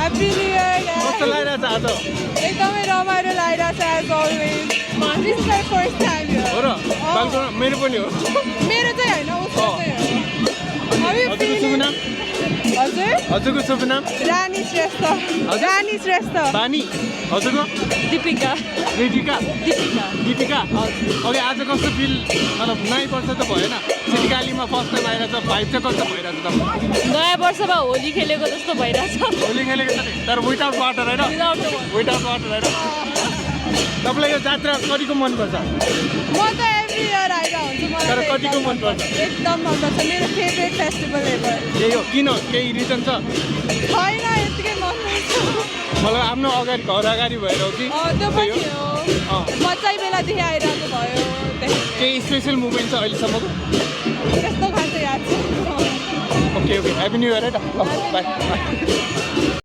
Happy New Year, guys. कस्तो लागिरहेछ आज एकदमै रमाइलो लागिरहेछ as always. This is my first time here. हो र बालको मेरो पनि हो मेरो चाहिँ हैन उसको चाहिँ हो. How you हजुरको शुभ feeling? नाम हजुर हजुरको शुभ नाम रानी श्रेष्ठ. रानी श्रेष्ठ. बानी हजुरको दीपिका. रितिका दीपिका. दीपिका ओके आज कस्तो फिल मतलब नयाँ वर्ष त भएन सिटिकालीमा फर्स्ट टाइम आइरहेछ भाइब चाहिँ कस्तो भइरहेछ तपाईँ नयाँ वर्षमा होली खेलेको जस्तो भइरहेछ. होली खेलेको छ नि तर विदाउट वाटर होइन विदाउट वाटर होइन तपाईँलाई यो जात्रा कतिको मनपर्छ म त एभ्री इयर आइरहेको हुन्छु. तर मलाई कतिको मनपर्छ एकदम मनपर्छ. मेरो फेभरेट फेस्टिभल एभर. यही हो किन केही रिजन छ छैन यतिकै मनपर्छ. मलाई आफ्नो अगाडि घर अगाडि भएर हो कि त्यो पनि हो. म चाहिँ बेलादेखि आइरहेको भयो. केही स्पेसल मुभमेन्ट छ अहिलेसम्मको त्यस्तो खान्छ याद छ. Okay okay happy new year है त ल बाई